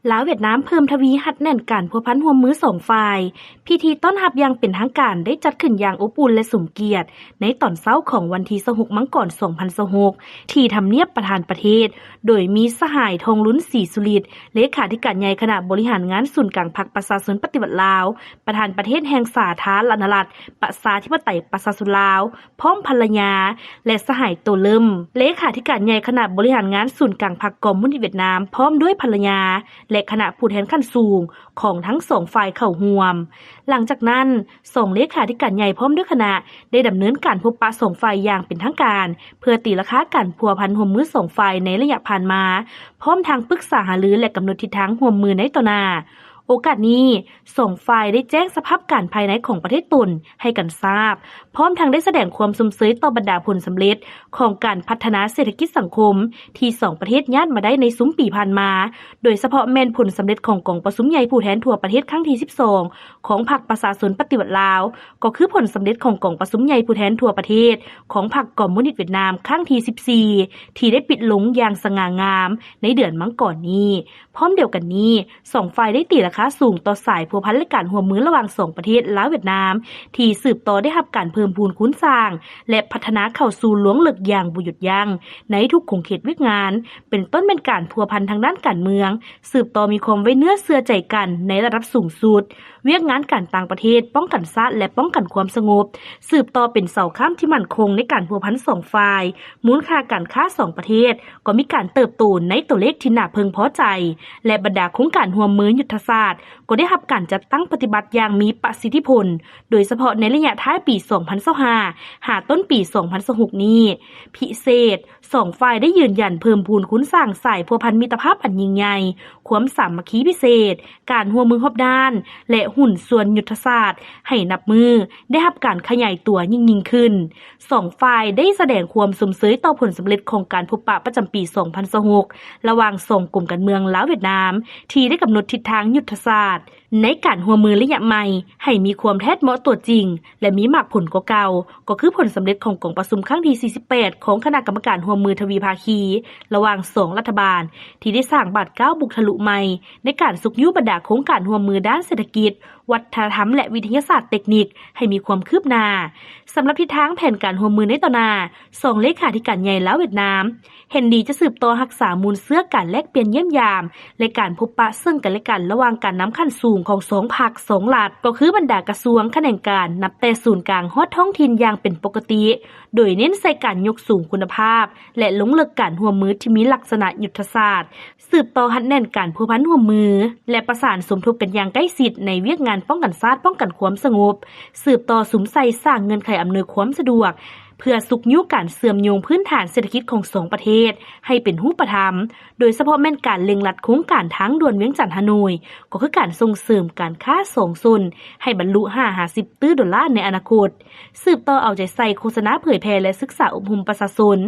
ລາວ-ຫວຽດນາມເພີ່ມທະວີຮັດແໜ້ນການພົວພັນຮ່ວມມືສອງຝ່າຍ. ພິທີຕ້ອນຮັບຢ່າງເປັນທາງການໄດ້ຈັດຂຶ້ນຢ່າງອົບອຸ່ນ ແລະ ສົມກຽດໃນຕອນເຊົ້າຂອງວັນທີຊາວຫົກ ມັງກອນ ສອງພັນຊາວຫົກ ທີ່ທຳນຽບປະທານປະເທດ, ໂດຍມີສະຫາຍ ທອງລຸນ ສີສຸລິດ ເລຂາທິການໃຫຍ່ຄະນະບໍລິຫານງານສູນກາງພັກປະຊາຊົນປະຕິວັດລາວ, ປະທານປະເທດແຫ່ງສາທາລະນະລັດ ປະຊາທິປະໄຕ ປະຊາຊົນລາວ ພ້ອມພັນລະຍາ ແລະ ສະຫາຍ ໂຕເລີມ ເລຂາທິການໃຫຍ່ຄະນະບໍລິຫານງານສູນກາງພັກຄອມມູນິດຫວຽດນາມ ພ້ອມດ້ວຍພັນລະຍາ ແລະ ຄະນະຜູ້ແທນຂັ້ນສູງຂອງທັງສອງຝ່າຍເຂົ້າຮ່ວມ. ຫຼັງຈາກນັ້ນ, ສອງເລຂາທິການໃຫຍ່ພ້ອມດ້ວຍຄະນະ ໄດ້ດຳເນີນການພົບປະສອງຝ່າຍຢ່າງເປັນທາງການ ເພື່ອຕີລາຄາການພົວພັນຮ່ວມມືສອງຝ່າຍໃນໄລຍະຜ່ານມາ, ພ້ອມທັງປຶກສາຫາລື ແລະ ກຳນົດທິດທາງຮ່ວມມືໃນຕໍ່ໜ້າ. ໂອກາດນີ້, ສອງຝ່າຍໄດ້ແຈ້ງສະພາບການພາຍໃນຂອງປະເທດຕົນໃຫ້ກັນຊາບ, ພ້ອມທັງໄດ້ສະແດງຄວາມຊົມເຊີຍຕໍ່ບັນດາຜົນສຳເລັດຂອງການພັດທະນາເສດຖະກິດສັງຄົມທີ່ສອງປະເທດຍາດມາໄດ້ໃນຊຸມປີຜ່ານມາ, ໂດຍສະເພາະແມ່ນຜົນສຳເລັດຂອງກອງປະຊຸມໃຫຍ່ຜູ້ແທນທົ່ວປະເທດຄັ້ງທີສິບສອງຂອງພັກປະຊາຊົນປະຕິວັດລາວ, ກໍຄືຜົນສຳເລັດຂອງກອງປະຊຸມໃຫຍ່ຜູ້ແທນທົ່ວປະເທດຂອງພັກຄອມມູນິດຫວຽດນາມຄັ້ງທີສິບສີ່ ທີ່ໄດ້ປິດລົງຢ່າງສະຫງ່າງາມໃນເດືອນມັງກອນນີ້. ພ້ອມດຽວກັນນີ້, ສອງຝ່າຍໄດ້ຕີລາຄາສູງຕໍ່ສາຍພົວພັນ ແລະ ການຮ່ວມມືລະຫວ່າງສອງປະເທດລາວ-ຫວຽດນາມ ທີ່ສືບຕໍ່ໄດ້ຮັບການເພີ່ມພູນຄູນສ້າງ ແລະ ພັດທະນາເຂົ້າສູ່ລວງເລິກຢ່າງບໍ່ຢຸດຢັ້ງໃນທຸກຂົງເຂດວຽກງານ, ເປັນຕົ້ນແມ່ນການພົວພັນທາງດ້ານການເມືອງ, ສືບຕໍ່ມີຄວາມໄວ້ເນື້ອເຊື່ອໃຈກັນໃນລະດັບສູງສຸດ, ວຽກງານການຕ່າງປະເທດ, ປ້ອງກັນຊາດ ແລະ ປ້ອງກັນຄວາມສະຫງົບ, ສືບຕໍ່ເປັນເສົາຄ້ຳທີ່ໝັ້ນຄົງໃນການພົວພັນສອງຝ່າຍ, ມູນຄ່າການຄ້າສອງປະເທດກໍມີການເຕີບໂຕໃນຕົວເລກທີ່ໜ້າເພິ່ງພໍໃຈ ແລະ ບັນດາໂຄງການຮ່ວມມືຍຸດທະສາດກໍໄດ້ຮັບການຈັດຕັ້ງປະຕິບັດຢ່າງມີປະສິດທິຜົນ, ໂດຍສະເພາະໃນໄລຍະທ້າຍປີສອງພັນຊາວຫ້າ ຫາຕົ້ນປີສອງພັນຊາວຫົກນີ້. ພິເສດ, ສອງຝ່າຍໄດ້ຢືນຢັນເພີ່ມພູນຄູນສ້າງສາຍພົວພັນມິດຕະພາບອັນຍິ່ງໃຫຍ່, ຄວາມສາມັກຄີພິເສດ, ການຮ່ວມມືຮອບດ້ານ ແລະ ຫຸ້ນສ່ວນຍຸດທະສາດໃຫ້ນັບມື້ໄດ້ຮັບການຂະຫຍາຍຕົວຍິ່ງໆຂຶ້ນ. ສອງຝ່າຍໄດ້ສະແດງຄວາມຊົມເຊີຍຕໍ່ຜົນສຳເລັດຂອງການພົບປະປະຈຳປີສອງພັນຊາວຫົກ ລະຫວ່າງສອງກົມການເມືອງລາວ-ຫວຽດນາມ ທີ່ໄດ້ກຳນົດທິດທາງຍຸດທະສາດໃນການຮ່ວມມືໄລຍະໃໝ່ໃຫ້ມີຄວາມແທດເໝາະຕົວຈິງ ແລະ ມີໝາກຜົນກວ່າເກົ່າ, ກໍຄືຜົນສຳເລັດຂອງກອງປະຊຸມຄັ້ງທີສີ່ສິບແປດຂອງຄະນະກຳມະການຮ່ວມມືທະວີພາຄີ ລະຫວ່າງສອງລັດຖະບານ ທີ່ໄດ້ສ້າງບາດກ້າວບຸກທະລຸໃໝ່ໃນການຊຸກຍູ້ບັນດາໂຄງການຮ່ວມມືດ້ານເສດຖະກິດ, ວັດທະນະທຳ ແລະ ວິທະຍາສາດເຕັກນິກໃຫ້ມີຄວາມຄືບໜ້າ. ສຳລັບທິດທາງແຜນການຮ່ວມມືໃນຕໍ່ໜ້າ, ສອງເລຂາທິການໃຫຍ່ລາວ-ຫວຽດນາມ ເຫັນດີຈະສືບຕໍ່ຮັກສາມູນເຊື້ອການແລກປ່ຽນຢ້ຽມຢາມ ແລະ ການພົບປະເຊິ່ງກັນແລະກັນລະຫວ່າງການນຳຂັ້ນສູງຂອງສອງພັກສອງລັດ, ກໍຄືບັນດາກະຊວງຂະແໜງການ ນັບແຕ່ສູນກາງຮອດທ້ອງຖິ່ນຢ່າງເປັນປົກກະຕິ, ໂດຍເນັ້ນໃສ່ການຍົກສູງຄຸນນະພາບ ແລະ ລົງເລິກການຮ່ວມມືທີ່ມີລັກສະນະຍຸດທະສາດ, ສືບຕໍ່ຮັດແໜ້ນການພົວພັນຮ່ວມມື ແລະ ປະສານສົມທົບກັນຢ່າງໃກ້ຊິດໃນວຽກງານປ້ອງກັນຊາດ, ປ້ອງກັນຄວາມສະຫງົບ, ສືບຕໍ່ສຸມໃສ່ສ້າງເງື່ອນໄຂອຳນວຍຄວາມສະດວກ ເພື່ອຊຸກຍູ້ການເຊື່ອມໂຍງພື້ນຖານເສດຖະກິດຂອງສອງປະເທດໃຫ້ເປັນຮູບປະທຳ, ໂດຍສະເພາະແມ່ນການເລັ່ງລັດໂຄງການທາງດ່ວນວຽງຈັນ-ຮ່າໂນ້ຍ, ກໍຄືການສົ່ງເສີມການຄ້າສອງຊົນໃຫ້ບັນລຸຫ້າຫາສິບຕື້ໂດລາໃນອະນາຄົດ, ສືບຕໍ່ເອົາໃຈໃສ່ໂຄສະນາເຜີຍແຜ່ ແລະ ສຶກສາອົບຮົມປະຊາຊົນ,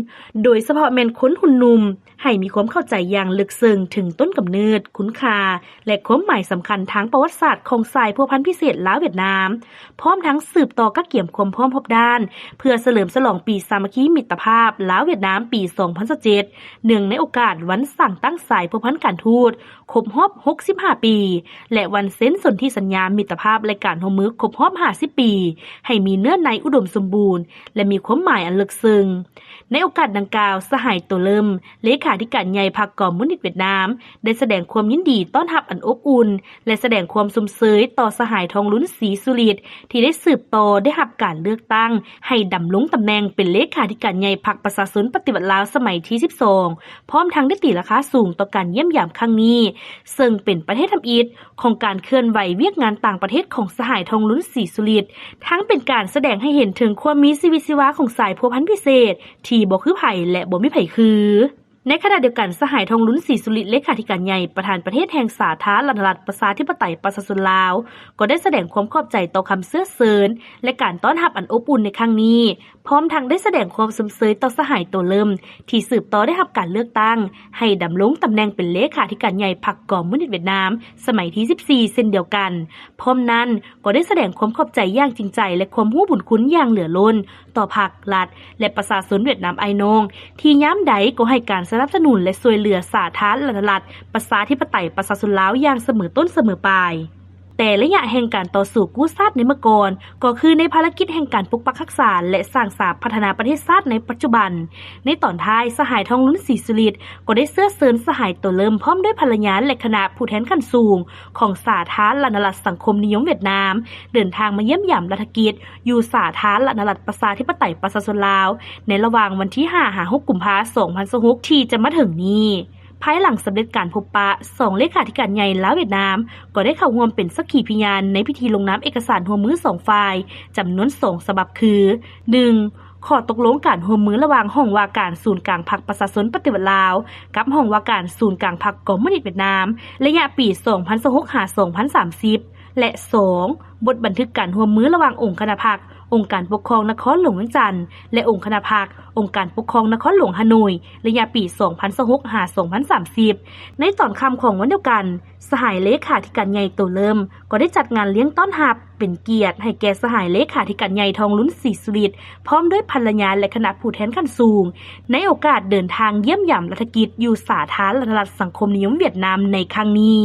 ໂດຍສະເພາະແມ່ນຄົນຮຸ່ນໜຸ່ມ, ໃຫ້ມີຄວາມເຂົ້າໃຈຢ່າງເລິກເຊິ່ງເຖິງຕົ້ນກຳເນີດ, ຄຸນຄ່າ ແລະ ຄວາມໝາຍສຳຄັນທາງປະຫວັດສາດຂອງສາຍພົວພັນພິເສດລາວ-ຫວຽດນາມ, ພ້ອມທັງສືບຕໍ່ກະກຽມຄວາມພ້ອມຮອບດ້ານ ເພື່ອສະເຫຼີມສະຫຼອງປີສາມັກຄີມິດຕະພາບລາວ-ຫວຽດນາມປີສອງພັນຊາວເຈັດ ເນື່ອງໃນໂອກາດວັນສ້າງຕັ້ງສາຍພົວພັນການທູດຄົບຮອບຫົກສິບຫ້າປີ ແລະ ວັນເຊັນສົນທິສັນຍາມິດຕະພາບ ແລະ ການຮ່ວມມືຄົບຮອບຫ້າສິບປີ ໃຫ້ມີເນື້ອໃນອຸດົມສົມບູນ ແລະ ມີຄວາມໝາຍອັນເລິກເຊິ່ງ. ໃນໂອກາດດັ່ງກ່າວ, ສະຫາຍ ໂຕເລີມ ເລຂາທິການໃຫຍ່ພັກຄອມມູນິດຫວຽດນາມ ໄດ້ສະແດງຄວາມຍິນດີຕ້ອນຮັບອັນອົບອຸ່ນ ແລະ ສະແດງຄວາມຊົມເຊີຍຕໍ່ສະຫາຍ ທອງລຸນ ສີສຸລິດ ທີ່ໄດ້ສືບຕໍ່ໄດ້ຮັບການເລືອກຕັ້ງໃຫ້ດຳລົງຕຳແໜ່ງເປັນເລຂາທິການໃຫຍ່ພັກປະຊາຊົນປະຕິວັດລາວສະໄໝທີສິບສອງ ພ້ອມທັງໄດ້ຕີລາຄາສູງຕໍ່ການຢ້ຽມຢາມຄັ້ງນີ້, ເຊິ່ງເປັນປະເທດທຳອິດ ຂອງການເຄື່ອນໄຫວວຽກງານຕ່າງປະເທດຂອງສະຫາຍ ທອງລຸນ ສີສຸລິດ, ທັງເປັນການສະແດງໃຫ້ເຫັນເຖິງຄວາມມີຊີວິດຊີວາຂອງສາຍພົວພັນພິເສດທີ່ບໍ່ຄືໃຜ ແລະ ບໍ່ມີໃຜຄື. ໃນຂະນະດຽວກັນ, ສະຫາຍ ທອງລຸນ ສີສຸລິດ ເລຂາທິການໃຫຍ່ ປະທານປະເທດແຫ່ງສາທາລະນະລັດ ປະຊາທິປະໄຕ ປະຊາຊົນລາວ ກໍໄດ້ສະແດງຄວາມຂອບໃຈຕໍ່ຄຳເຊື້ອເຊີນ ແລະ ການຕ້ອນຮັບອັນອົບອຸ່ນໃນຄັ້ງນີ້, ພ້ອມທັງໄດ້ສະແດງຄວາມຊົມເຊີຍຕໍ່ສະຫາຍ ໂຕເລີມ ທີ່ສືບຕໍ່ໄດ້ຮັບການເລືອກຕັ້ງໃຫ້ດຳລົງຕຳແໜ່ງເປັນເລຂາທິການໃຫຍ່ພັກຄອມມູນິດຫວຽດນາມ ສະໄໝທີສິບສີ່ ເຊັ່ນດຽວກັນ. ພ້ອມນັ້ນ, ກໍໄດ້ສະແດງຄວາມຂອບໃຈຢ່າງຈິງໃຈ ແລະ ຄວາມຮູ້ບຸນຄຸນຢ່າງເຫຼືອລົ້ນຕໍ່ພັກ, ລັດ ແລະ ປະຊາຊົນຫວຽດນາມອ້າຍນ້ອງ ທີ່ຍາມໃດກໍໃຫ້ການ ສະໜັບສະໜູນ ແລະ ຊ່ວຍເຫຼືອສາທາລະນະລັດ ປະຊາທິປະໄຕ ປະຊາຊົນລາວ ຢ່າງສະເໝີຕົ້ນສະເໝີປາຍ. ແຕ່ໄລຍະແຫ່ງການຕໍ່ສູ້ກູ້ຊາດໃນເມື່ອກ່ອນ ກໍຄືໃນພາລະກິດແຫ່ງການປົກປັກຮັກສາ ແລະ ສ້າງສາພັດທະນາປະເທດຊາດໃນປັດຈຸບັນ. ໃນຕອນທ້າຍ, ສະຫາຍ ທອງລຸນ ສີສຸລິດ ກໍໄດ້ເຊື້ອເຊີນສະຫາຍ ໂຕເລີມ ພ້ອມດ້ວຍພັນລະຍາ ແລະ ຄະນະຜູ້ແທນຂັ້ນສູງຂອງສາທາລະນະລັດສັງຄົມນິຍົມຫວຽດນາມ ເດີນທາງມາຢ້ຽມຢາມລັດຖະກິດ ຢູ່ສາທາລະນະລັດປະຊາທິປະໄຕປະຊາຊົນລາວ ໃນລະຫວ່າງວັນທີຫ້າ ຫາ ຫົກ ກຸມພາ ສອງພັນຊາວຫົກ ທີ່ຈະມາເຖິງນີ້. ພາຍຫຼັງສຳເລັດການພົບປະ, ສອງເລຂາທິການໃຫຍ່ລາວຫວຽດນາມ ກໍໄດ້ເຂົ້າຮ່ວມເປັນສັກຂີພິຍານໃນພິທີລົງນາມເອກະສານຮ່ວມມືສອງຝ່າຍ ຈຳນວນສອງສະບັບ ຄື ໜຶ່ງ ຂໍ້ຕົກລົງການຮ່ວມມືລະຫວ່າງຫ້ອງວ່າການສູນກາງພັກປະຊາຊົນປະຕິວັດລາວ ກັບຫ້ອງວ່າການສູນກາງພັກຄອມມູນິດຫວຽດນາມ ໄລຍະປີ ສອງພັນຊາວຫົກ ຫາ ສອງພັນສາມສິບ ແລະ ສອງ ບົດບັນທຶກການຮ່ວມມືລະຫວ່າງອົງຄະນະພັກ ອົງການປົກຄອງນະຄອນຫຼວງວຽງຈັນ ແລະ ອົງຄະນະພັກ ອົງການປົກຄອງນະຄອນຫຼວງຮ່າໂນ້ຍ ໄລຍະປີ ສອງພັນຊາວຫົກ ຫາ ສອງພັນສາມສິບ. ໃນຕອນຄ່ຳຂອງວັນດຽວກັນ, ສະຫາຍເລຂາທິການໃຫຍ່ ໂຕເລີມ ກໍໄດ້ຈັດງານລ້ຽງຕ້ອນຮັບເປັນກຽດໃຫ້ແກ່ສະຫາຍເລຂາທິການໃຫຍ່ ທອງລຸນ ສີສຸລິດ ພ້ອມດ້ວຍພັນລະຍາ ແລະ ຄະນະຜູ້ແທນຂັ້ນສູງ ໃນໂອກາດເດີນທາງຢ້ຽມຢາມລັດຖະກິດຢູ່ສາທາລະນະລັດສັງຄົມນິຍົມຫວຽດນາມໃນຄັ້ງນີ້.